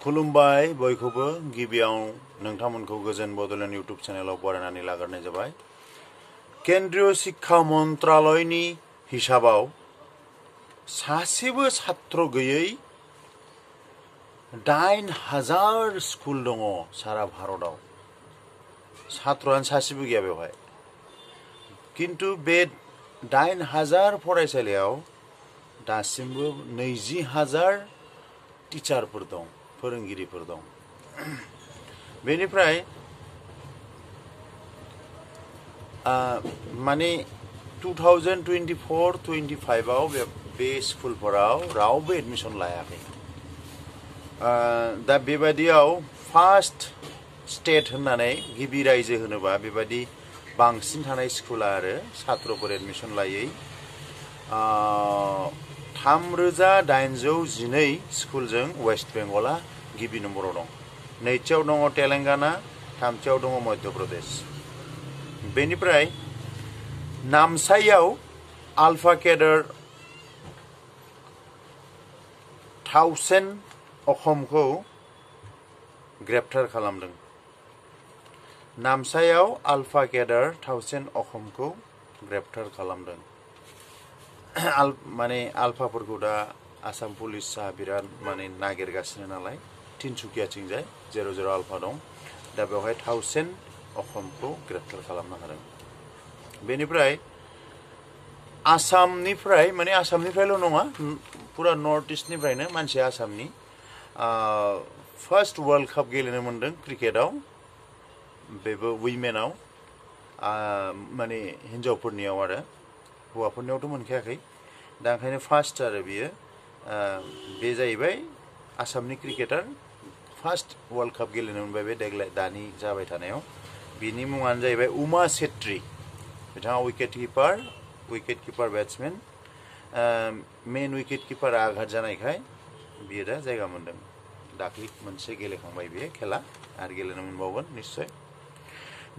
खुलुमबाय बयखौबो गिबियाव नोंथांमोनखौ गोजोन बड'लेण्ड इउट्युब चेनेलाव बरायनानै लाग्रोनाय जाबाय। केन्द्रीय शिक्षा मन्त्रालयनि हिसाबाव सासेबो छात्र गैयै 8,000 स्कुल दङ सारा भारताव। छात्रआनो सासेबो गैया बेवहाय। किन्तु बे 8,000 फरायसालियाव दासिमबो 20,000 टिचारफोर दं, फोरोंगिरिफोर दं। बेनिफ्राय माने 2024-25 आव बे स्कुलफोराव रावबो एडमिशन लायाखै। दा बेबादियाव फार्स्ट स्टेट होननानै गिबि रायजो होनोबा बेबादि बांसिन थानाय स्कुला आरो छात्रफोर एडमिशन लायै 3,812 स्कुलजों वेस्ट बेंगला गिबि नम्बराव दं। नैथियाव दङ तेलेंगाना, थामथियाव दङ मध्य प्रदेश। बेनिफ्राय नामसाइयाव आल्फा केडार 1000 अखमखौ ग्रेप्टार खालामदों। नामसाइयाव आल्फा केडार 1000 अखमखौ ग्रेप्टार खालामदों। माने आल्फाफोरखौ दा आसाम पुलिसा बिराद माने नागिरगासिनो नालाय तिनसुकियाथिंजाय जेराव आल्फा दं। दा बेवहाय 1000 अखमखौ ग्रेप्टार खालामनो हादों। बेनिफ्राय आसामनिफ्राय माने आसामनिफ्रायल' नङा, पुरा नर्थ इस्टनिफ्रायनो मानसि आसामनि फार्स्ट वर्ल्ड काप गेलेनो मोनदों क्रिकेटाव। बेबो उइमेनाव, माने हिन्जावफोरनियाव आरो हौवाफोरनियावथ' मोनखायाखै। दा ओंखायनो फार्स्ट आरो बियो बे जाहैबाय आसामनि क्रिकेटार फार्स्ट वर्ल्ड काप गेलेनो मोनबाय बे देग्लाय दानि जाबाय थानायाव। बिनि मुङानो जाहैबाय उमा छेत्री। बिथाङा उइकेट किपार बेट्समेन। मेन उइकेट किपारा आघात जानायखाय बियो दा जायगा मोनदों। दाख्लै मोनसे गेलेखांबाय बियो खेला, आरो गेलेनो मोनबावगोन निश्चय।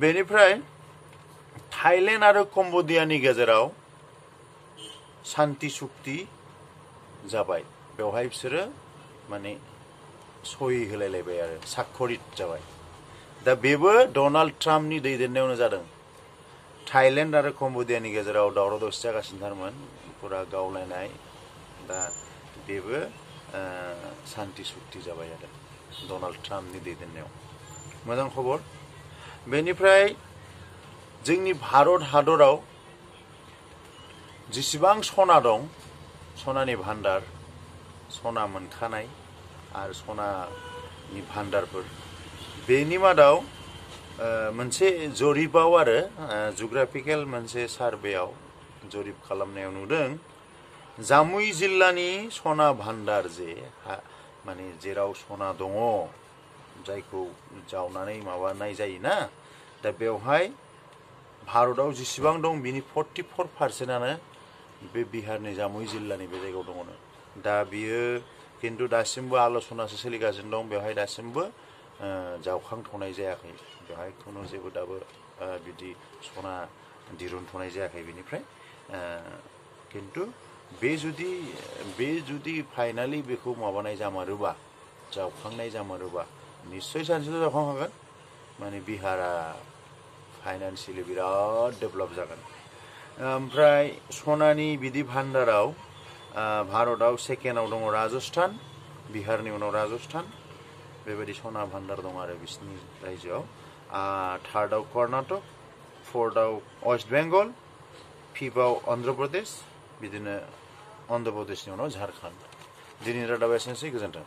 बेनिफ्राय थाइलेण्ड आरो कम्बोडियानि गेजेराव शान्ति चुक्ति जाबाय। बेवहाय बिसोरो माने सहि होलायलायबाय आरो साक्षरित जाबाय। दा बेबो डनाल्ड ट्राम्पनि दैदेननायावनो जादों। थाइलेण्ड आरो कम्बोडियानि गेजेराव दावराव दावसि जागासिनोथारमोन, पुरा गावलायनाय। दा बेबो शान्ति चुक्ति जाबाय आरो डनाल्ड ट्राम्पनि दैदेननायाव। मोजां खबर। बेनिफ्राय जोंनि भारत हादराव जेसेबां सना दं, सनानि भान्डार, सना मोनखानाय आरो सनानि भान्डारफोर, बेनि मादाव मोनसे जरिबाव आरो जुग्राफिकेल मोनसे सार्भेयाव जरिब खालामनायाव नुदों जामुई जिल्लानि सना भान्डार जे माने जेराव सना दङ, जायखौ जावनानै माबानाय जायोना, दा बेवहाय भारताव जेसेबां दं बिनि 44%आनो बे बिहारनि जामुई जिल्लानि बे जायगायाव दङनो। दा बियो खिन्थु दासिमबो आल'सनासो सोलिगासिनो दं। बेवहाय दासिमबो जावखांथ'नाय जायाखै। बेवहाय खुनु जेबो दाबो बिदि सना दिरुनथ'नाय जायाखै बेनिफ्राय। खिन्थु बे जुदि फाइनालि बेखौ माबानाय जामारोबा, जावखांनाय जामारोबा, निस्सय सानसेल' जावखांखागोन। माने बिहारा फाइनान्सियेलि बिराद डेभेलप जागोन। ओमफ्राय सनानि बिदि भान्डाराव भारताव सेकेन्डआव दङ राजस्थान, बिहारनि उनाव राजस्थान। बेबायदि सना भान्डार दं आरो बिसिनि रायजोआव। थार्डआव कर्नाटक, फोर्थआव वेस्ट बेंगल, फिफ्थआव अन्ध्र प्रदेश, बिदिनो अन्ध्र प्रदेशनि उनाव झारखन्ड। दिनैनि रादाबा एसेनोसै। गोजोन्थों।